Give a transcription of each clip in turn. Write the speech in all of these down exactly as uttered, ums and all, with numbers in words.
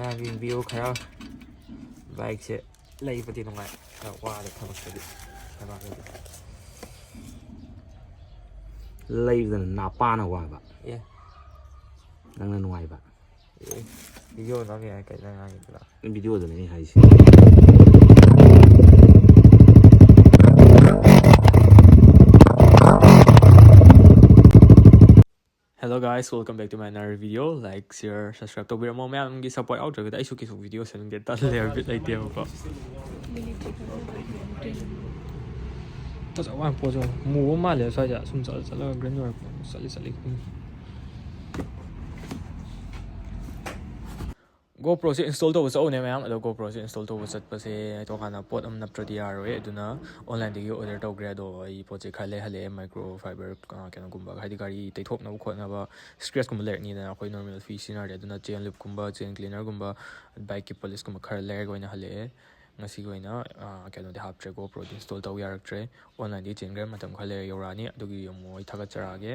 ꯃꯌꯥꯝꯒꯤ ꯚꯤꯌꯨ ꯈꯔ ꯕꯥꯏꯛꯁꯦ ꯂꯩꯕꯗꯤ ꯅꯨꯡꯉꯥꯏ, ꯈꯔ ꯋꯥꯔꯦ ꯊꯕꯛꯇꯗꯤ꯫ ꯊꯕꯛꯇꯗꯤ ꯂꯩꯕꯗꯅ ꯅꯥꯄꯥꯅ ꯋꯥꯕ, ꯑꯦ꯫ ꯅꯪꯅ ꯅꯨꯡꯉꯥꯏꯕ꯫ ꯑꯦ, ꯚꯤꯗꯤꯑꯣ ꯅꯝ ꯌꯥꯏ ꯀꯩꯅꯣ ꯅꯪ ꯉꯥꯡꯉꯤꯗꯨꯅ꯫ ꯚꯤꯗꯤꯑꯣꯗꯅꯦ ꯑꯩ ꯍꯥꯏꯁꯦ꯫ Hello guys, welcome back to my another video. Like, share, subscribe ꯇꯧꯕꯤꯔꯝꯃꯣ꯫ ꯃꯌꯥꯝꯒꯤ support ꯌꯥꯎꯗ꯭ꯔꯒꯗꯤ ꯑꯩꯁꯨ ꯀꯩꯁꯨ ꯚꯤꯗꯤꯑꯣ ꯁꯦꯝꯅꯤꯡꯗꯦ, ꯇꯜꯂꯦ, ꯕꯤꯠ ꯂꯩꯇꯦꯕꯀꯣ꯫ ꯐꯖꯕ ꯌꯥꯝ ꯄꯣꯠꯁꯨ ꯃꯨꯕ ꯃꯥꯜꯂꯦ ꯁ꯭ꯋꯥꯏꯗ ꯁꯨꯝ ꯆꯠꯂ ꯆꯠꯂꯒ ꯒ꯭ꯔꯤꯟ ꯑꯣꯏꯔꯛꯄ ꯆꯠꯂꯤ ꯆꯠꯂꯤ꯫ GoProꯁꯦ install ꯇꯧꯕ ꯆꯠꯎꯅꯦ ꯃꯌꯥꯝ꯫ ꯑꯗꯣ GoProꯁꯦ install ꯇꯧꯕ ꯆꯠꯄꯁꯦ ꯇꯣꯉꯥꯟꯅ ꯄꯣꯠ ꯑꯃ ꯅꯞꯇ꯭ꯔꯗꯤ ꯌꯥꯔꯣꯏ꯫ ꯑꯗꯨꯅ onlineꯗꯒꯤ order ꯇꯧꯈ꯭ꯔꯦ꯫ ꯑꯗꯣ ꯑꯩ ꯄꯣꯠꯁꯦ ꯈꯔ ꯂꯩꯍꯜꯂꯛꯑꯦ, micro fiber, ꯑ, ꯀꯩꯅꯣꯒꯨꯝꯕ, ꯍꯥꯏꯗꯤ ꯒꯥꯔꯤ ꯇꯩꯊꯣꯛꯅꯕ ꯈꯣꯠꯅꯕ scratchꯀꯨꯝꯕ ꯂꯩꯔꯛꯅꯤꯗꯅ꯫ ꯑꯩꯈꯣꯏ normal ꯐꯤ ꯁꯤꯖꯤꯟꯅꯔꯗꯤ, ꯑꯗꯨꯅ chain loopꯀꯨꯝꯕ, chain cleanerꯒꯨꯝꯕ, bikeꯀꯤ policeꯀꯨꯝꯕ ꯈꯔ ꯂꯩꯔꯒ ꯑꯣꯏꯅ ꯍꯜꯂꯛꯑꯦ꯫ ꯉꯁꯤꯒꯤ ꯑꯣꯏꯅ, ꯑ, ꯀꯩꯅꯣꯗꯤ ꯍꯥꯞꯇ꯭ꯔꯦ, GoProꯗꯤ install ꯇꯧ ꯌꯥꯔꯛꯇ꯭ꯔꯦ꯫ Onlineꯗꯒꯤ ꯆꯦꯟꯈ꯭ꯔꯦ, ꯃꯇꯝ ꯈꯔ ꯂꯩꯔ ꯌꯧꯔꯛꯑꯅꯤ꯫ ꯑꯗꯨꯒꯤ ꯑꯃꯨꯛ ꯑꯩ ꯊꯥꯒꯠꯆꯔꯛꯑꯒꯦ꯫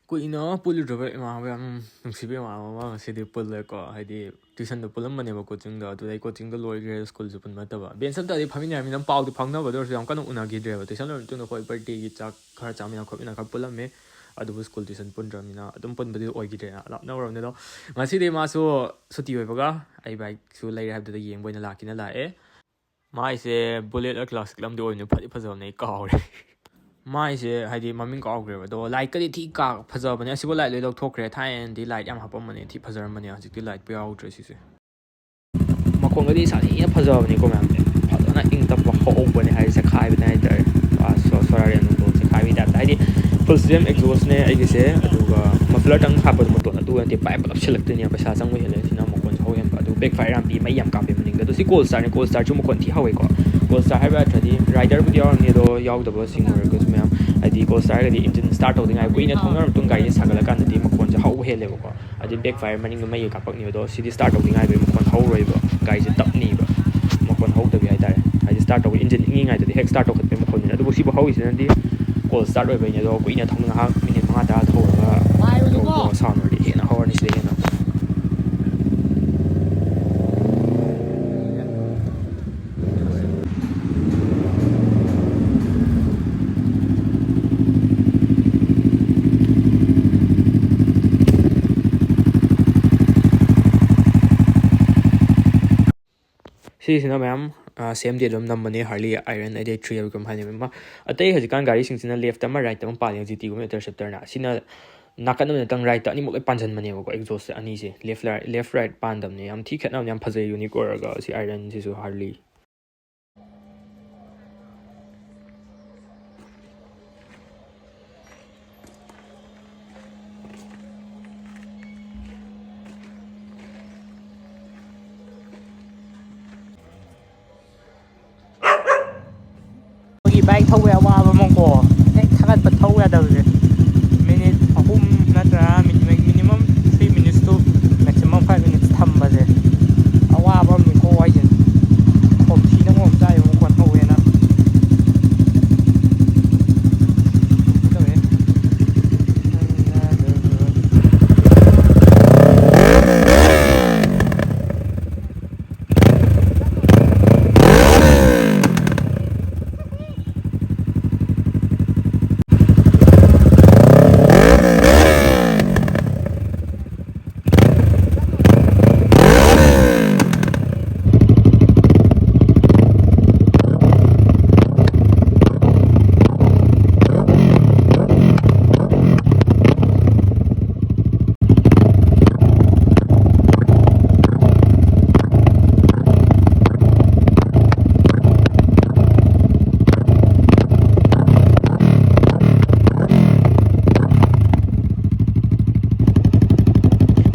ꯀꯨꯏꯅ ꯄꯨꯜꯂꯨꯗ꯭ꯔꯕ ꯏꯃꯥꯟꯅꯕ, ꯌꯥꯝ ꯅꯨꯡꯁꯤꯕ ꯏꯃꯥꯟꯅꯕ ꯑꯃ ꯉꯁꯤꯗꯤ ꯄꯨꯜꯂꯦꯀꯣ꯫ ꯍꯥꯏꯗꯤ tuitionꯗꯣ ꯄꯨꯜꯂꯝꯕꯅꯦꯕ coachingꯗꯣ, ꯑꯗꯨꯗꯩ coachingꯗꯣ ꯂꯣꯏꯈ꯭ꯔꯦ, schoolꯁꯨ ꯄꯨꯟꯕ ꯅꯠꯇꯕ꯫ Bench ꯑꯝꯇꯗꯤ ꯐꯝꯃꯤꯟꯅꯔꯝꯃꯤꯅ ꯄꯥꯎꯗꯤ ꯐꯥꯎꯅꯕ, ꯑꯗꯨ ꯑꯣꯏꯔꯁꯨ ꯌꯥꯝ ꯀꯟꯅ ꯎꯅꯈꯤꯗ꯭ꯔꯦꯕ꯫ Tuition ꯂꯣꯏꯔ ꯃꯇꯨꯡꯗ ꯍꯣꯏ birthdayꯒꯤ ꯆꯥꯛ ꯈꯔ ꯆꯥꯃꯤꯟꯅ ꯈꯣꯠꯃꯤꯟꯅ ꯈꯔ ꯄꯨꯜꯂꯝꯃꯦ, ꯑꯗꯨꯕꯨ school tuition ꯄꯨꯟꯗ꯭ꯔꯕꯅꯤꯅ ꯑꯗꯨꯝ ꯄꯨꯟꯕꯗꯤ ꯑꯣꯏꯈꯤꯗ꯭ꯔꯦꯅ, ꯂꯥꯞꯅꯈ꯭ꯔꯕꯅꯤꯅ꯫ ꯑꯗꯣ ꯉꯁꯤꯗꯤ ꯃꯥꯁꯨ ꯁꯨꯇꯤ ꯑꯣꯏꯕꯒ ꯑꯩ bikeꯁꯨ ꯂꯩꯔꯦ ꯍꯥꯏꯕꯗꯨꯗ ꯌꯦꯡꯕ ꯑꯣꯏꯅ ꯂꯥꯛꯀꯦꯅ ꯂꯥꯛꯑꯦ꯫ ꯃꯥꯏꯁꯦ Bullet ꯂ Classic ꯂ ꯑꯃꯗꯤ ꯑꯣꯏꯕꯅꯦ, ꯐꯗꯤ ꯐꯖꯕꯅꯦ, ꯑꯩ ꯀꯥꯎꯔꯦ꯫ ꯃꯥꯏꯁꯦ ꯍꯥꯏꯗꯤ ꯃꯃꯤꯡ ꯀꯥꯎꯈ꯭ꯔꯦꯕ, ꯑꯗꯣ lightꯀꯗꯤ ꯊꯤ ꯀꯥ ꯐꯖꯕꯅꯦ꯫ ꯑꯁꯤꯕꯨ light ꯂꯣꯏ ꯂꯧꯊꯣꯛꯈ꯭ꯔꯦ, ꯊꯥꯏꯅꯗꯤ light ꯌꯥꯝ ꯍꯥꯞꯄꯝꯕꯅꯦ, ꯊꯤ ꯐꯖꯔꯝꯕꯅꯦ, ꯍꯧꯖꯤꯛꯇꯤ lightꯄꯨ ꯌꯥꯎꯗ꯭ꯔꯦ ꯁꯤꯁꯦ꯫ ꯃꯈꯣꯟꯒꯗꯤ ꯁꯥꯊꯤꯅ ꯐꯖꯕꯅꯤꯀꯣ ꯃꯌꯥꯝꯁꯦ, ꯐꯖꯅ ꯏꯪ ꯇꯞꯄ ꯍꯧꯕꯅꯦ ꯍꯥꯏꯗꯤ ꯆꯦꯈꯥꯏꯕꯅꯦ ꯍꯥꯏꯇꯥꯔꯦ꯫ ꯑꯥ, ꯁꯣ-, ꯁꯣꯔꯥꯔꯤ ꯑꯅꯣꯟꯗꯣ ꯆꯦꯈꯥꯏꯕꯒꯤ typeꯇ, ꯍꯥꯏꯗꯤ full system exhaustꯅꯦ ꯑꯩꯒꯤꯁꯦ, ꯑꯗꯨꯒ muffler ꯇꯪ ꯍꯥꯞꯄꯗꯣ ꯃꯇꯣꯟ ꯑꯗꯨ ꯅꯠꯇꯦ, ꯄꯥꯏꯞ ꯄꯨꯂꯞ ꯁꯤꯜꯂꯛꯇꯣꯏꯅꯦ, ꯄꯩꯁꯥ ꯆꯪꯕ ꯍꯦꯜꯂꯦ ꯁꯤꯅ ꯃꯈꯣꯟꯁꯨ ꯍꯧ ꯍꯦꯟꯕ꯫ ꯑꯗꯨ backfire ꯌꯥꯝ ꯄꯤ, ꯃꯩ ꯌꯥꯝ ꯀꯥꯞꯄꯦ ꯃꯅꯤꯡꯗ꯫ ꯑꯗꯣ ꯁꯤ Goldstarꯅꯦ, Goldstarꯁꯨ ꯃꯈꯣꯟ ꯊꯤ ꯍꯧꯋꯦꯀꯣ꯫ Goldstar ꯍꯥꯏꯕ ꯅꯠꯇ꯭ꯔꯗꯤ riderꯕꯨꯗꯤ ꯌꯥꯎꯔꯝꯅꯤ, ꯑꯗꯣ ꯌꯥꯎꯗꯕꯁꯤꯡ ꯑꯣꯏꯔꯒꯁꯨ ꯃꯌꯥꯝ, ꯍꯥꯏꯗꯤ Goldstar ꯍꯥꯏꯔꯒꯗꯤ engine start ꯇꯧꯗ꯭ꯔꯤꯉꯩ ꯀꯨꯏꯅ ꯊꯧꯅꯔ ꯃꯇꯨꯡ ꯒꯥꯔꯤꯁꯦ ꯁꯥꯒꯠꯂꯀꯥꯟꯗꯗꯤ ꯃꯈꯣꯟꯁꯦ ꯍꯧꯕ ꯍꯦꯜꯂꯦꯕꯀꯣ꯫ ꯍꯥꯏꯗꯤ backfire ꯃꯅꯤꯡꯗ ꯃꯩꯒ ꯀꯥꯞꯄꯛꯅꯤꯕ, ꯑꯗꯣ ꯁꯤꯗꯤ start ꯇꯧꯗ꯭ꯔꯤꯉꯩꯗ ꯃꯈꯣꯟ ꯍꯧꯔꯣꯏꯕ, ꯒꯥꯔꯤꯁꯦ ꯇꯞꯅꯤꯕ, ꯃꯈꯣꯟ ꯍꯧꯗꯕꯤ ꯍꯥꯏꯇꯥꯔꯦ꯫ ꯍꯥꯏꯗꯤ start ꯇꯧꯕ engine ꯏꯪꯉꯤꯉꯩꯗꯗꯤ ꯍꯦꯛ start ꯇꯧꯈꯠꯄꯒꯤ ꯃꯈꯣꯟꯅꯤꯅ, ꯑꯗꯨꯕꯨ ꯁꯤꯕꯨ ꯍꯧꯔꯤꯁꯤꯅꯗꯤ Goldstar ꯑꯣꯏꯕꯩꯅꯦ꯫ ꯑꯗꯣ ꯀꯨꯏꯅ ꯊꯧꯅ ꯉꯥꯏꯍꯥꯛ ꯃꯤꯅꯤꯠ ꯃꯉꯥ ꯇꯔꯥ ꯊꯧꯔꯒ ꯍꯧꯕ sound ꯑꯣꯏꯔꯗꯤ ꯍꯦꯟꯅ ꯍꯧꯔꯅꯤ ꯁꯤꯗ ꯍꯦꯟꯅ꯫ ꯁꯤꯁꯤꯅ ꯃꯌꯥꯝ ꯁꯦꯝꯗꯤ ꯑꯗꯨꯝ ꯅꯝꯕꯅꯦ, ꯍꯥꯔꯂꯤ ꯑꯥꯏꯔꯟ ꯑꯩꯠ ꯊ꯭ꯔꯤ ꯍꯥꯏꯕ ꯀꯩꯅꯣꯝ ꯍꯥꯏꯅꯦꯕ ꯑꯃ꯫ ꯑꯇꯩ ꯍꯧꯖꯤꯛꯀꯥꯟ ꯒꯥꯔꯤꯁꯤꯡꯁꯤꯅ ꯂꯦꯐꯇ ꯑꯃ ꯔꯥꯏꯠꯇ ꯑꯃ ꯄꯥꯜꯂꯦ, ꯖꯤ ꯇꯤꯒꯨꯝꯕ ꯏꯟꯇꯔꯁꯦꯞꯇꯔꯅ꯫ ꯁꯤꯅ ꯅꯥꯀꯟ ꯑꯃꯗꯇꯪ ꯔꯥꯏꯠꯇ ꯑꯅꯤꯃꯛ ꯂꯣꯏ ꯄꯥꯟꯁꯤꯟꯕꯅꯦꯕꯀꯣ, ꯑꯦꯛꯖꯣꯁꯁꯦ ꯑꯅꯤꯁꯦ ꯂꯦꯐ ꯂꯦꯐ ꯔꯥꯏꯠ ꯄꯥꯟꯗꯕꯅꯦ꯫ ꯌꯥꯝ ꯊꯤ ꯈꯦꯠꯅꯕꯅꯦ, ꯌꯥꯝ ꯐꯖꯩ, ꯌꯨꯅꯤꯛ ꯑꯣꯏꯔꯒ꯫ ꯁꯤ ꯑꯥꯏꯔꯟꯁꯤꯁꯨ ꯍꯥꯔꯂꯤ꯫ ꯑꯩꯈꯣꯏꯒꯤ ꯕꯥꯏꯛ ꯊꯧꯕ ꯌꯥꯝ ꯋꯥꯕ ꯑꯃꯀꯣ, ꯍꯦꯛ ꯊꯥꯒꯠꯄ ꯊꯧ ꯌꯥꯗꯕꯁꯦ꯫ ꯃꯤꯅꯤꯠ ꯑꯍꯨꯝ ꯅꯠꯇ꯭ꯔꯒ minimum minimum three minutes two maximum five minutes ꯊꯝꯕꯁꯦ ꯑꯋꯥꯕ ꯑꯃꯅꯤꯀꯣ ꯍꯥꯏꯁꯦ꯫ ꯈꯣꯟꯊꯤꯅ ꯃꯔꯣꯝ ꯆꯥꯏꯕ ꯃꯈꯣꯟ ꯍꯧꯋꯦꯅ꯫ ꯇꯧꯋꯦ꯫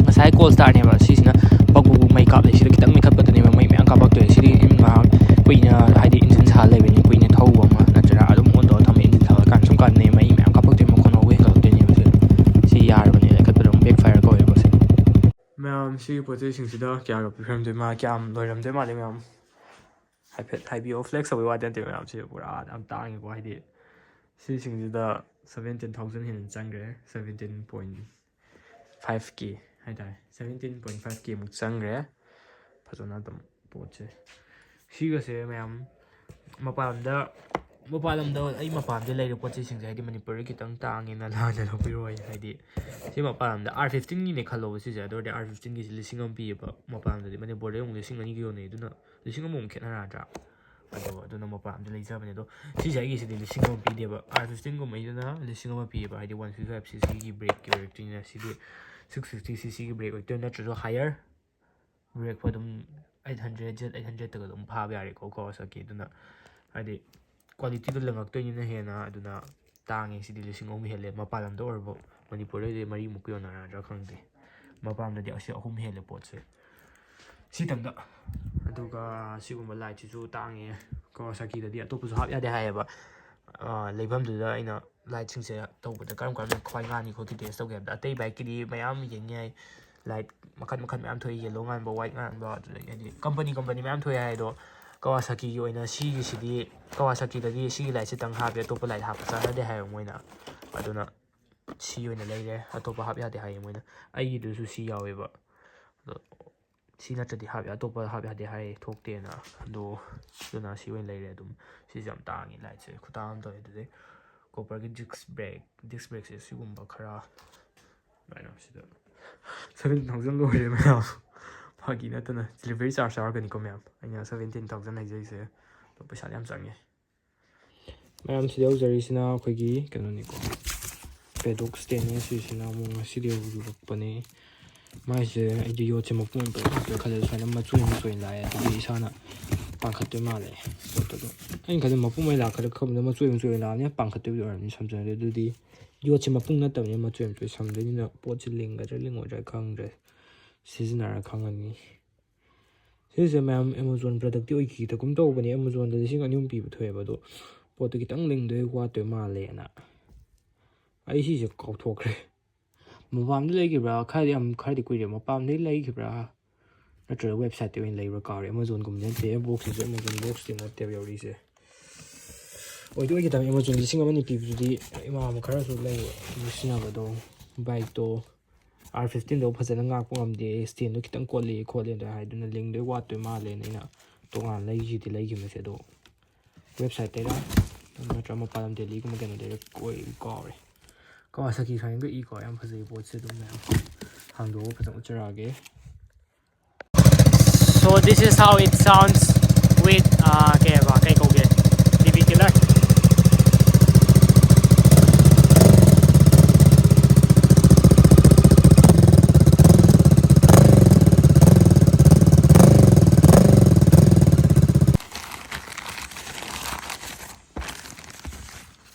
ꯉꯁꯥꯏ ꯀꯣꯜ ꯁ꯭ꯇꯥꯔꯠꯅꯦꯕ ꯁꯤꯁꯤꯅ ꯄꯛ ꯄꯛ ꯄꯛ ꯃꯩ ꯀꯥꯞꯂꯦ꯫ ꯁꯤꯗ ꯈꯤꯇꯪ ꯃꯩꯈꯠꯄꯗꯅꯦꯕ ꯃꯩ ꯃꯌꯥꯝ ꯀꯥꯞꯄꯛꯇꯣꯏꯁꯦ꯫ ꯁꯤꯗꯤ ꯉꯥꯏꯍꯥꯛ ꯀꯨꯏꯅ, ꯍꯥꯏꯗꯤ ꯏꯟꯖꯤꯟ ꯁꯥ ꯂꯩꯕꯅꯤ, ꯀꯨꯏꯅ ꯊꯧꯕ ꯑꯃ ꯅꯠꯇ꯭ꯔꯒ ꯑꯗꯨꯝ ꯑꯣꯟ ꯇꯧꯔ ꯊꯝꯃ ꯏꯟꯖꯤꯟ ꯁꯥꯒꯠꯂꯀꯥꯟꯗ ꯁꯨꯝ ꯀꯥꯟꯗꯅꯦ ꯃꯩ ꯃꯌꯥꯝ ꯀꯥꯞꯄꯛꯇꯣꯏꯅꯤ, ꯃꯈꯣꯟ ꯍꯧꯕ ꯍꯦꯟꯒꯠꯂꯛꯇꯣꯏꯅꯦꯕ꯫ ꯁꯤ, ꯁꯤ ꯌꯥꯔꯕꯅꯦ, ꯂꯩꯈꯠꯄꯗ ꯑꯃꯨꯛ ꯕꯦꯛ ꯐꯥꯌꯔ ꯀꯧꯋꯦꯕ ꯁꯤ꯫ ꯃꯌꯥꯝ ꯁꯤꯒꯤ ꯄꯣꯠ ꯆꯩꯁꯤꯡꯁꯤꯗ ꯀꯌꯥꯒ ꯄꯤꯈ꯭ꯔꯝꯗꯣꯏ ꯃꯥ, ꯀꯌꯥꯝ ꯂꯣꯏꯔꯝꯗꯣꯏ ꯃꯥꯜꯂꯤ ꯃꯌꯥꯝ? ꯍꯥꯏꯐꯦꯠ ꯍꯥꯏꯕꯤꯌꯣ꯫ ꯐ꯭ꯂꯦꯛꯁ ꯇꯧꯕꯩ ꯋꯥꯗꯤ ꯅꯠꯇꯦ ꯃꯌꯥꯝ, ꯁꯤ ꯄꯨꯔꯥ ꯌꯥꯝ ꯇꯥꯡꯉꯤꯀꯣ꯫ ꯍꯥꯏꯗꯤ ꯁꯤꯁꯤꯡꯁꯤꯗ ꯁꯚꯦꯟꯇꯤꯟ ꯊꯥꯎꯖꯟ ꯍꯦꯟꯅ ꯆꯪꯈ꯭ꯔꯦ, ꯁꯚꯦꯟꯇꯤꯟ ꯄꯣꯏꯟ ꯐꯥꯏꯚ ꯀꯦ ꯍꯥꯏꯇꯥꯔꯦ, ꯁꯚꯦꯟꯇꯤꯟ ꯄꯣꯏꯟ ꯐꯥꯏꯚ ꯀꯦ ꯃꯨꯛ ꯆꯪꯈ꯭ꯔꯦ꯫ ꯐꯖꯅ ꯑꯗꯨꯝ ꯄꯣꯠꯁꯦ ꯁꯤꯒꯁꯦ ꯃꯌꯥꯝ ꯃꯄꯥꯟꯗ ꯃꯄꯥꯟ ꯂꯝꯗ, ꯑꯩ ꯃꯄꯥꯟꯗ ꯂꯩꯔꯤꯕ ꯄꯣꯠ ꯆꯩꯁꯤꯡꯁꯦ ꯍꯥꯏꯗꯤ ꯃꯅꯤꯄꯨꯔꯗ ꯈꯤꯇꯪ ꯇꯥꯡꯉꯦꯅ ꯂꯥꯟꯅ ꯂꯧꯕꯤꯔꯣꯏ꯫ ꯍꯥꯏꯗꯤ ꯁꯤ ꯃꯄꯥꯟ ꯂꯝꯗ ꯑꯥꯔ ꯐꯤꯐꯇꯤꯟꯒꯤꯅꯦ ꯈꯜꯂꯣꯕ ꯁꯤꯁꯦ, ꯑꯗꯨ ꯑꯣꯏꯔꯗꯤ ꯑꯥꯔ ꯐꯤꯐꯇꯤꯟꯒꯤꯁꯦ ꯂꯤꯁꯤꯡ ꯑꯃ ꯄꯤꯌꯦꯕ ꯃꯄꯥꯟ ꯂꯝꯗꯗꯤ꯫ ꯃꯅꯤꯄꯨꯔꯗ ꯑꯃꯨꯛ ꯂꯤꯁꯤꯡ ꯑꯅꯤꯒꯤ ꯌꯣꯟꯅꯩ, ꯑꯗꯨꯅ ꯂꯤꯁꯤꯡ ꯑꯃꯃꯨꯛ ꯈꯦꯠꯅꯔꯗ꯭ꯔꯥ? ꯑꯗꯣ ꯑꯗꯨꯅ ꯃꯄꯥꯟꯗ ꯂꯩꯖꯕꯅꯦ꯫ ꯑꯗꯣ ꯁꯤꯁꯦ ꯑꯩꯒꯤꯁꯤꯗꯤ ꯂꯤꯁꯤꯡ ꯑꯃ ꯄꯤꯗꯦꯕ, ꯑꯥꯔ ꯐꯤꯐꯇꯤꯟꯒꯨꯝꯕꯩꯗꯨꯅ ꯂꯤꯁꯤꯡ ꯑꯃ ꯄꯤꯌꯦꯕ, ꯍꯥꯏꯗꯤ ꯋꯥꯟ ꯐꯤꯐꯇꯤ ꯐꯥꯏꯚ ꯁꯤ ꯁꯤꯒꯤ ꯕ꯭ꯔꯦꯛꯀꯤ ꯑꯣꯏꯔꯛꯇꯣꯏꯅꯤꯅ꯫ ꯁꯤꯗꯤ ꯁꯤꯛꯁ ꯐꯤꯐꯇꯤ ꯁꯤ ꯁꯤꯒꯤ ꯕ꯭ꯔꯦꯛ ꯑꯣꯏꯔꯛꯇꯣꯏꯅꯤ, ꯅꯠꯇ꯭ꯔꯁꯨ ꯍꯥꯏꯌꯔ ꯕ꯭ꯔꯦꯛ ꯑꯗꯨꯝ ꯑꯩꯠ ꯍꯟꯗ꯭ꯔꯦꯠ, ꯖꯦꯠ ꯑꯩꯠ ꯍꯟꯗ꯭ꯔꯦꯠꯇꯒ ꯑꯗꯨꯝ ꯐꯥꯕ ꯌꯥꯔꯦꯀꯣ ꯀꯋꯥꯁꯥꯀꯤ꯫ ꯑꯗꯨꯅ ꯍꯥꯏꯗꯤ ꯀ꯭ꯋꯥꯂꯤꯇꯤꯗꯣ ꯂꯪꯉꯛꯇꯣꯏꯅꯤꯅ ꯍꯦꯟꯅ꯫ ꯑꯗꯨꯅ ꯇꯥꯡꯉꯦ꯫ ꯁꯤꯗꯤ ꯂꯤꯁꯤꯡ ꯑꯍꯨꯝ ꯍꯦꯜꯂꯦ꯫ ꯃꯄꯥꯟ ꯂꯝꯗ ꯑꯣꯏꯔꯕ, ꯃꯅꯤꯄꯨꯔꯗꯗꯤ ꯃꯔꯤꯃꯨꯛꯀ ꯌꯣꯟꯅꯔꯗ꯭ꯔꯥ ꯈꯪꯗꯦ꯫ ꯃꯄꯥꯟ ꯂꯝꯗꯗꯤ ꯑꯁꯤ ꯑꯍꯨꯝ ꯍꯦꯜꯂꯦ ꯄꯣꯠꯁꯦ꯫ ꯁꯤꯇꯪꯗ꯫ ꯑꯗꯨꯒ ꯁꯤꯒꯨꯝꯕ ꯂꯥꯏꯠꯁꯤꯁꯨ ꯇꯥꯡꯉꯦ꯫ ꯀꯋꯥꯁꯥꯀꯤꯗꯗꯤ ꯑꯇꯣꯞꯄꯁꯨ ꯍꯥꯞ ꯌꯥꯗꯦ ꯍꯥꯏꯌꯦꯕ꯫ ꯑꯥ, ꯂꯩꯐꯝꯗꯨꯗ ꯑꯩꯅ ꯂꯥꯏꯠꯁꯤꯡꯁꯦ ꯇꯧꯕꯗ ꯀꯔꯝ ꯀꯔꯝꯕ ꯈ꯭ꯋꯥꯏ ꯉꯥꯡꯉꯤ ꯈꯣꯠꯀꯤ ꯇꯦꯁ ꯇꯧꯒꯦ ꯍꯥꯏꯕꯗ, ꯑꯇꯩ ꯕꯥꯏꯛꯀꯤꯗꯤ ꯃꯌꯥꯝ ꯌꯦꯡ ꯌꯥꯏ꯫ ꯂꯥꯏꯠ ꯃꯈꯟ ꯃꯈꯟ ꯃꯌꯥꯝ ꯊꯣꯛꯏ, ꯌꯦꯜꯂꯣ ꯉꯥꯟꯕ, ꯋꯥꯏꯠ ꯉꯥꯟꯕ, ꯑꯗꯨꯗꯒꯤ ꯍꯥꯏꯗꯤ ꯀꯝꯄꯅꯤ ꯀꯝꯄꯅꯤ ꯃꯌꯥꯝ ꯊꯣꯛꯑꯦ ꯍꯥꯏ꯫ ꯑꯗꯣ ꯀꯋꯥꯁꯥꯀꯤꯒꯤ ꯑꯣꯏꯅ ꯁꯤꯒꯤꯁꯤꯗꯤ, ꯀꯋꯥꯁꯥꯀꯤꯗꯗꯤ ꯁꯤꯒꯤ ꯂꯥꯏꯠꯁꯤꯇꯪ ꯍꯥꯞꯄꯦ, ꯑꯇꯣꯞꯄ ꯂꯥꯏꯠ ꯍꯥꯞꯄ ꯆꯥꯟꯅꯗꯦ ꯍꯥꯏꯌꯦꯕ ꯃꯣꯏꯅ꯫ ꯑꯗꯨꯅ ꯁꯤ ꯑꯣꯏꯅ ꯂꯩꯔꯦ, ꯑꯇꯣꯞꯄ ꯍꯥꯞ ꯌꯥꯗꯦ ꯍꯥꯏꯌꯦ ꯃꯣꯏꯅ꯫ ꯑꯩꯒꯤꯗꯨꯁꯨ ꯁꯤ ꯌꯥꯎꯋꯦꯕ꯫ ꯑꯗꯣ ꯁꯤ ꯅꯠꯇ꯭ꯔꯗꯤ ꯍꯥꯞ, ꯑꯇꯣꯞꯄ ꯍꯥꯞ ꯌꯥꯗꯦ ꯍꯥꯏ, ꯊꯣꯛꯇꯦꯅ꯫ ꯑꯗꯣ ꯑꯗꯨꯅ ꯁꯤ ꯑꯣꯏꯅ ꯂꯩꯔꯦ꯫ ꯑꯗꯨꯝ ꯁꯤꯁꯦ ꯌꯥꯝ ꯇꯥꯡꯉꯤ ꯂꯥꯏꯠꯁꯦ, ꯈꯨꯇꯥꯡ ꯑꯃ ꯇꯧꯋꯦ꯫ ꯑꯗꯨꯗꯩ ꯀꯣꯄꯔꯒꯤ ꯗꯤꯁꯛ ꯕ꯭ꯔꯦꯛ, ꯗꯤꯁꯛ ꯕ꯭ꯔꯦꯛꯁꯦ ꯁꯤꯒꯨꯝꯕ ꯈꯔ ꯑꯗꯨꯃꯥꯏꯅ ꯁꯤꯗ ꯁꯚꯦꯟꯇꯤꯟ ꯊꯥꯎꯖꯟ ꯂꯣꯏꯔꯦ ꯃꯌꯥꯝ꯫ ꯐꯥꯒꯤ ꯅꯠꯇꯅ, ꯗꯤꯂꯤꯚꯔꯤ ꯆꯥꯔꯖ ꯌꯥꯎꯔꯒꯅꯤꯀꯣ ꯃꯌꯥꯝ꯫ ꯑꯩꯅ ꯁꯚꯦꯟꯇꯤꯟ ꯊꯥꯎꯖꯟ ꯍꯥꯏꯖꯔꯤꯁꯦ, ꯑꯗꯣ ꯄꯩꯁꯥꯗꯤ ꯌꯥꯝ ꯆꯪꯉꯦ꯫ ꯃꯌꯥꯝ ꯁꯤꯗ ꯌꯧꯖꯔꯤꯁꯤꯅ ꯑꯩꯈꯣꯏꯒꯤ ꯀꯩꯅꯣꯅꯤꯀꯣ, ꯄꯦꯗꯣꯛ ꯁ꯭ꯇꯦꯟꯅꯦ꯫ ꯁꯤꯁꯤꯅ ꯑꯃꯨꯛ ꯉꯁꯤꯗꯤ ꯌꯧꯔꯛꯄꯅꯦ꯫ ꯃꯥꯏꯁꯦ ꯑꯩꯗꯤ ꯌꯣꯠꯁꯦ ꯃꯄꯨꯝ ꯑꯃ ꯄꯨꯂꯞ ꯍꯥꯞꯀꯦ ꯈꯜꯂꯦ, ꯁꯨꯃꯥꯏꯅ ꯃꯆꯨ ꯃꯆꯨ ꯑꯣꯏꯅ ꯂꯥꯛꯑꯦ꯫ ꯑꯗꯨꯗꯤ ꯏꯁꯥꯅ ꯄꯥꯡꯈꯠꯇꯣꯏ ꯃꯥꯜꯂꯦ ꯄꯣꯠꯇꯣ꯫ ꯑꯗꯨꯝ ꯑꯩꯅ ꯈꯜꯂꯤ ꯃꯄꯨꯝ ꯑꯣꯏꯅ ꯂꯥꯛꯀꯗ꯭ꯔꯥ ꯈꯟꯕꯗ ꯃꯆꯨ ꯃꯆꯨ ꯑꯣꯏꯅ ꯂꯥꯛꯑꯕꯅꯤꯅ ꯄꯥꯡꯈꯠꯇꯣꯏꯕꯨꯗꯤ ꯑꯣꯏꯔꯝꯅꯤ ꯁꯝꯁꯨꯡꯗꯤ꯫ ꯑꯗꯨꯗꯤ ꯌꯣꯠꯁꯦ ꯃꯄꯨꯝ ꯅꯠꯇꯕꯅꯤꯅ ꯃꯆꯨ ꯃꯆꯨ ꯁꯝꯗꯣꯏꯅꯤꯅ ꯄꯣꯠꯁꯦ ꯂꯤꯡꯒꯗ꯭ꯔꯥ ꯂꯤꯡꯉꯣꯏꯗ꯭ꯔꯥ ꯈꯪꯗ꯭ꯔꯦ, ꯁꯤꯖꯤꯟꯅꯔ ꯈꯪꯉꯅꯤ꯫ ꯁꯤꯁꯦ ꯃꯌꯥꯝ ꯑꯦꯃꯥꯖꯣꯟ ꯄ꯭ꯔꯗꯛꯇꯤ ꯑꯣꯏꯈꯤꯗꯒꯨꯝ ꯇꯧꯕꯅꯦ꯫ ꯑꯦꯃꯥꯖꯣꯟꯗ ꯂꯤꯁꯤꯡ ꯑꯅꯤ ꯑꯍꯨꯝ ꯄꯤꯕ ꯊꯣꯛꯑꯦꯕ, ꯑꯗꯣ ꯄꯣꯠꯇꯣ ꯈꯤꯇꯪ ꯂꯤꯡꯗꯣꯏ ꯋꯥꯠꯇꯣꯏ ꯃꯥꯜꯂꯦꯅ꯫ ꯑꯩ ꯁꯤꯁꯦ ꯀꯥꯎꯊꯣꯛꯈ꯭ꯔꯦ꯫ ꯃꯄꯥꯟꯗ ꯂꯩꯈꯤꯕ꯭ꯔꯥ? ꯈꯔꯗꯤ ꯌꯥꯝ, ꯈꯔꯗꯤ ꯀꯨꯏꯔꯦ꯫ ꯃꯄꯥꯟꯗꯩ ꯂꯩꯈꯤꯕ꯭ꯔꯥ? ꯅꯠꯇ꯭ꯔꯒ ꯋꯦꯕꯁꯥꯏꯠꯇ ꯑꯣꯏꯅ ꯂꯩꯕ꯭ꯔꯥ ꯀꯥꯎꯔꯦ꯫ ꯑꯦꯃꯥꯖꯣꯟꯒꯨꯝꯕꯗꯤ ꯅꯠꯇꯦ, ꯕꯣꯛꯁꯁꯤꯁꯨ ꯑꯦꯃꯥꯖꯣꯟ ꯕꯣꯛꯁꯇꯤ ꯅꯠꯇꯦꯕ ꯌꯧꯔꯤꯁꯦ꯫ ꯑꯣꯏꯗꯤ ꯑꯣꯏꯈꯤꯗꯕꯅꯤ꯫ ꯑꯦꯃꯥꯖꯣꯟ ꯂꯤꯁꯤꯡ ꯑꯃ ꯑꯅꯤ ꯄꯤꯕꯗꯨꯗꯤ ꯏꯃꯥꯟꯅꯕ ꯈꯔꯁꯨ ꯂꯩ, ꯁꯤꯖꯤꯟꯅꯕꯗꯣ, ꯕꯥꯏꯛꯇꯣ ꯑꯥꯔ ꯐꯤꯐꯇꯤꯟꯗꯣ ꯐꯖꯅ ꯉꯥꯛꯄ ꯉꯝꯗꯦ, ꯁ꯭ꯇꯦꯟꯗꯣ ꯈꯤꯇꯪ ꯀꯣꯠꯂꯤ ꯈꯣꯠꯂꯤ ꯑꯗ ꯍꯥꯏꯗꯨꯅ ꯂꯤꯡꯗꯣꯏ ꯋꯥꯠꯇꯣꯏ ꯃꯥꯜꯂꯦꯅ ꯑꯩꯅ ꯇꯣꯉꯥꯟꯅ ꯂꯩꯈꯤꯗꯤ ꯂꯩꯈꯤꯕꯅꯦ ꯑꯗꯣ꯫ ꯋꯦꯕꯁꯥꯏꯠꯇꯩꯔ? ꯅꯠꯇ꯭ꯔꯒ ꯃꯄꯥꯟ ꯂꯝ ꯗꯦꯜꯂꯤꯒꯨꯝꯕ ꯀꯩꯅꯣꯗꯩꯔ ꯑꯣꯏ ꯀꯥꯎꯔꯦ꯫ ꯀꯋꯥꯁꯥꯀꯤ ꯁꯥꯏꯟꯒ ꯏꯀꯣ ꯌꯥꯝ ꯐꯖꯩ꯫ ꯄꯣꯠꯁꯦ ꯑꯗꯨꯝ ꯃꯌꯥꯝ ꯍꯥꯡꯗꯣꯛꯑꯒ ꯐꯖꯅ ꯎꯠꯆꯔꯛꯑꯒꯦ꯫ So this is how it sounds with uh, ꯀꯩ ꯍꯥꯏꯕ, ꯀꯩ ꯀꯧꯒꯦ, ꯕꯤ ꯕꯤ ꯀꯤꯂꯔ꯫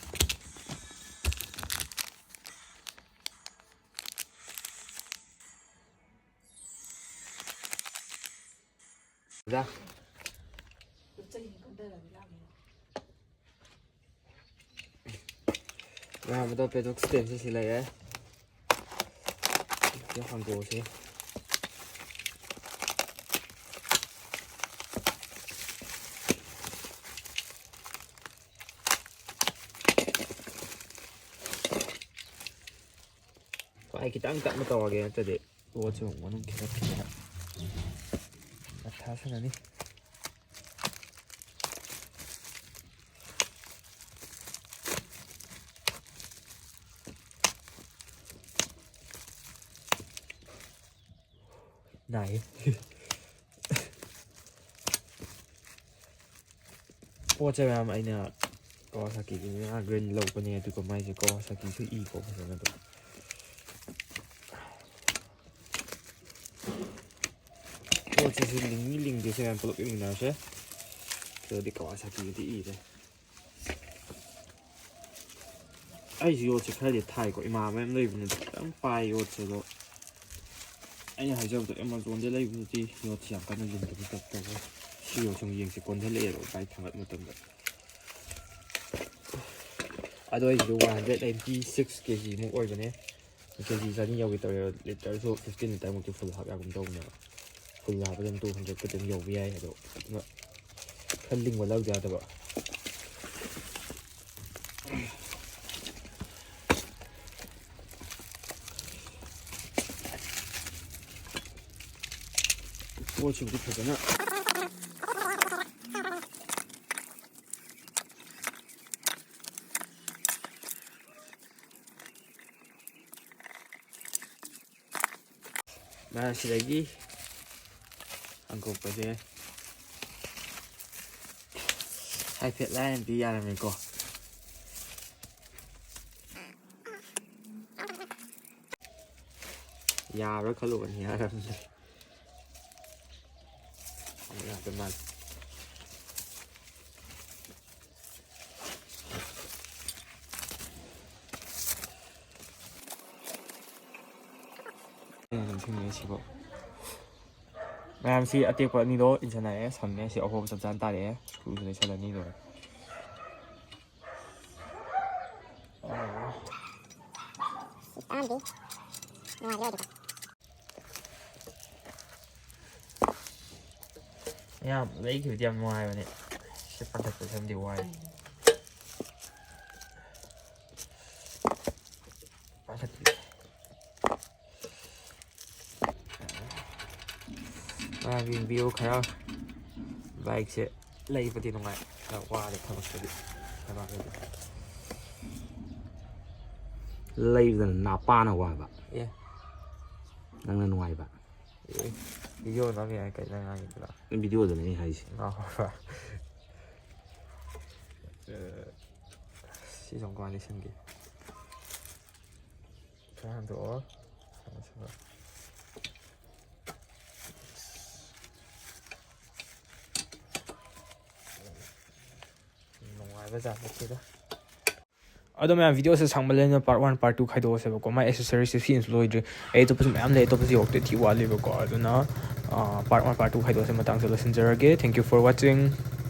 ꯃꯌꯥꯝ ꯑꯗꯣ ꯄꯦꯗꯣꯛ ꯁ꯭ꯇꯦꯝꯁꯦ ꯁꯤ ꯂꯩꯔꯦ꯫ ꯁꯤ ꯍꯥꯡꯗꯣꯛꯑꯁꯤ꯫ ꯑꯩ ꯈꯤꯇꯪ ꯇꯞꯅ ꯇꯧꯔꯒꯦ, ꯅꯠꯇ꯭ꯔꯗꯤ ꯄꯣꯠꯁꯦ ꯑꯃꯨꯛ ꯃꯅꯨꯡ ꯈꯦꯠꯂꯛꯈꯤꯗꯅ ꯃꯊꯥ ꯁꯥꯟꯅꯅꯤ꯫ ꯅꯥꯏꯌꯦ꯫ ꯄꯣꯠꯁꯦ ꯃꯌꯥꯝ ꯑꯩꯅ ꯀꯋꯥꯁꯥꯀꯤꯒꯤ ꯉꯔꯥꯡ ꯒ꯭ꯔꯤꯟ ꯂꯧꯕꯅꯦ, ꯑꯗꯨꯒ ꯃꯥꯏꯁꯦ ꯀꯋꯥꯁꯥꯀꯤꯁꯨ ꯏꯀꯣ ꯐꯖꯅ ꯑꯗꯨꯝ꯫ ꯄꯣꯠꯁꯤꯁꯨ ꯂꯤꯡꯉꯤ ꯂꯤꯡꯗꯦꯁꯦ ꯃꯌꯥꯝ ꯄꯨꯂꯞ ꯌꯦꯡꯃꯤꯟꯅꯔꯁꯦ꯫ ꯁꯤꯗꯗꯤ ꯀꯋꯥꯁꯥꯀꯤꯒꯤꯗꯤ ꯏꯔꯦ꯫ ꯑꯩꯁꯨ ꯌꯣꯠꯁꯦ ꯈꯔꯗꯤ ꯊꯥꯏꯀꯣ, ꯏꯃꯥ ꯃꯌꯥꯝ ꯂꯩꯕꯅꯤꯅ ꯈꯤꯇꯪ ꯄꯥꯏ ꯌꯣꯠꯁꯦ꯫ ꯑꯗꯣ ꯑꯩꯅ ꯍꯥꯏꯖꯕꯗꯣ ꯑꯦꯃꯥꯖꯣꯟꯗ ꯂꯩꯕꯗꯨꯗꯤ ꯌꯣꯠꯁꯦ ꯌꯥꯝ ꯀꯟꯅ ꯂꯤꯡꯗꯕ ꯇꯥꯏꯞ ꯇꯧꯋꯦ꯫ ꯁꯤ ꯌꯣꯠꯁꯦ ꯑꯃꯨꯛ ꯌꯦꯡꯁꯦ, ꯀꯣꯟꯁꯤꯜꯂꯛꯑꯦꯕ ꯕꯥꯏꯛ ꯊꯥꯡꯒꯠ ꯃꯇꯝꯗ꯫ ꯑꯗꯣ ꯑꯩꯁꯤꯗ ꯋꯥꯟ ꯍꯟꯗ꯭ꯔꯦꯠ ꯑꯩꯠꯇꯤ ꯁꯤꯛꯁ ꯀꯦ ꯖꯤꯃꯨꯛ ꯑꯣꯏꯕꯅꯦ꯫ ꯀꯦ ꯖꯤ ꯆꯅꯤ ꯌꯧꯒꯦ ꯇꯧꯔꯦ꯫ ꯂꯤꯇꯔꯁꯨ ꯐꯤꯐꯇꯤꯟ ꯂꯤꯇꯔꯃꯨꯛꯇꯤ ꯐꯨꯜ ꯍꯥꯞ ꯌꯥꯒꯨꯝ ꯇꯧꯕꯅꯦꯕ꯫ ꯐꯨꯜ ꯍꯥꯞꯄꯗ ꯑꯗꯨꯝ ꯇꯨ ꯍꯟꯗ꯭ꯔꯦꯠꯄꯨꯗꯤ ꯑꯗꯨꯝ ꯌꯧꯕ ꯌꯥꯏ꯫ ꯑꯗꯣ ꯑꯗꯨꯅ ꯈꯔ ꯂꯤꯡꯕ ꯂꯧꯗ ꯌꯥꯗꯕ꯫ ꯄꯣꯠꯁꯤꯕꯨꯗꯤ ꯐꯖꯅ ꯃꯥ ꯁꯤꯗꯒꯤ ꯍꯪꯒꯣꯛꯄꯁꯦ ꯍꯥꯏꯐꯦꯠ ꯂꯥꯏꯅꯗꯤ ꯌꯥꯔꯝꯃꯦꯀꯣ꯫ ꯌꯥꯕ꯭ꯔꯥ ꯈꯜꯂꯨꯕꯅꯤ, ꯌꯥꯔꯝꯗꯦ꯫ ꯑꯃꯨꯛ ꯌꯥꯗ ꯃꯥꯜꯂꯦ꯫ ꯑꯩꯅ ꯅꯤꯡꯁꯤꯡꯉꯦ ꯁꯤꯕꯨ꯫ ꯃꯌꯥꯝꯁꯤ ꯑꯇꯦꯛꯄ ꯑꯅꯤꯗꯣ ꯏꯟꯁꯤꯟꯅꯔꯦ, ꯁꯝꯃꯦ꯫ ꯁꯤ ꯑꯍꯣꯕ ꯆꯞ ꯆꯥꯅ ꯇꯥꯔꯛꯑꯦ꯫ ꯁ꯭ꯀ꯭ꯔꯨꯁꯨ ꯂꯩꯁꯜꯂꯅꯤ, ꯂꯣꯏꯔꯦ꯫ ꯑꯥ꯫ ꯇꯥꯡꯗꯦ꯫ ꯅꯨꯡꯉꯥꯏꯕ ꯑꯣꯏꯗꯦꯀꯣ꯫ ꯌꯥꯝ ꯂꯩꯈꯤꯕꯗꯤ ꯌꯥꯝ ꯅꯨꯡꯉꯥꯏꯕꯅꯦ꯫ ꯁꯤ ꯄꯥꯟꯊꯠꯄꯁꯦ ꯌꯥꯝꯗꯤ ꯋꯥꯏ꯫ ꯄꯥꯟꯊꯠꯄꯤ꯫ ꯃꯥꯒꯤ ꯚ꯭ꯌꯨ ꯈꯔ ꯕꯥꯏꯛꯁꯦ ꯂꯩꯕꯗꯤ ꯅꯨꯡꯉꯥꯏ, ꯈꯔ ꯋꯥꯔꯦ ꯊꯕꯛꯇꯗꯤ꯫ ꯊꯕꯛꯇꯗꯤ꯫ ꯂꯩꯕꯗꯅ ꯅꯥꯄꯥꯅ ꯋꯥꯕ꯫ ꯑꯦ꯫ ꯅꯪꯅ ꯅꯨꯡꯉꯥꯏꯕ꯫ ꯑꯦ, ꯚꯤꯗꯤꯑꯣ ꯅꯝ ꯌꯥꯏ ꯀꯩꯅꯣ ꯅꯪ ꯉꯥꯡꯉꯤꯗꯨꯅ꯫ ꯚꯤꯗꯤꯑꯣꯗꯅꯦ ꯑꯩ ꯍꯥꯏꯁꯦ꯫ ꯉꯥꯎꯔꯕ? ꯑꯦ, ꯁꯤꯁꯨ ꯑꯃꯨꯛ ꯀꯃꯥꯏꯅ ꯂꯩꯁꯟꯒꯦ? ꯈꯔ ꯍꯟꯗꯣꯛꯑꯣ꯫ ꯅꯨꯡꯉꯥꯏꯕ ꯖꯥꯠ ꯅꯠꯇꯦꯗ꯫ ꯑꯗꯣ ꯃꯌꯥꯝ, ꯚꯤꯗꯤꯑꯣꯁꯦ ꯁꯥꯡꯃꯜꯂꯦꯅ part one, part two ꯈꯥꯏꯗꯣꯛꯑꯁꯦꯕꯀꯣ꯫ My accessories ꯁꯤ ꯁꯤꯅꯁꯨ ꯂꯣꯏꯗ꯭ꯔꯤ꯫ ꯑꯩ ꯑꯇꯣꯞꯄꯁꯨ ꯃꯌꯥꯝ ꯂꯩ, ꯑꯇꯣꯞꯄꯁꯨ ꯌꯧꯔꯛꯇꯦ, ꯊꯤ ꯋꯥꯠꯂꯤꯕꯀꯣ꯫ ꯑꯗꯨꯅ, ꯑꯥ, part one, part two ꯈꯥꯏꯗꯣꯛꯑꯁꯦ, ꯃꯇꯥꯡꯁꯦ ꯂꯣꯏꯁꯤꯟꯖꯔꯒꯦ꯫ Thank you for watching꯫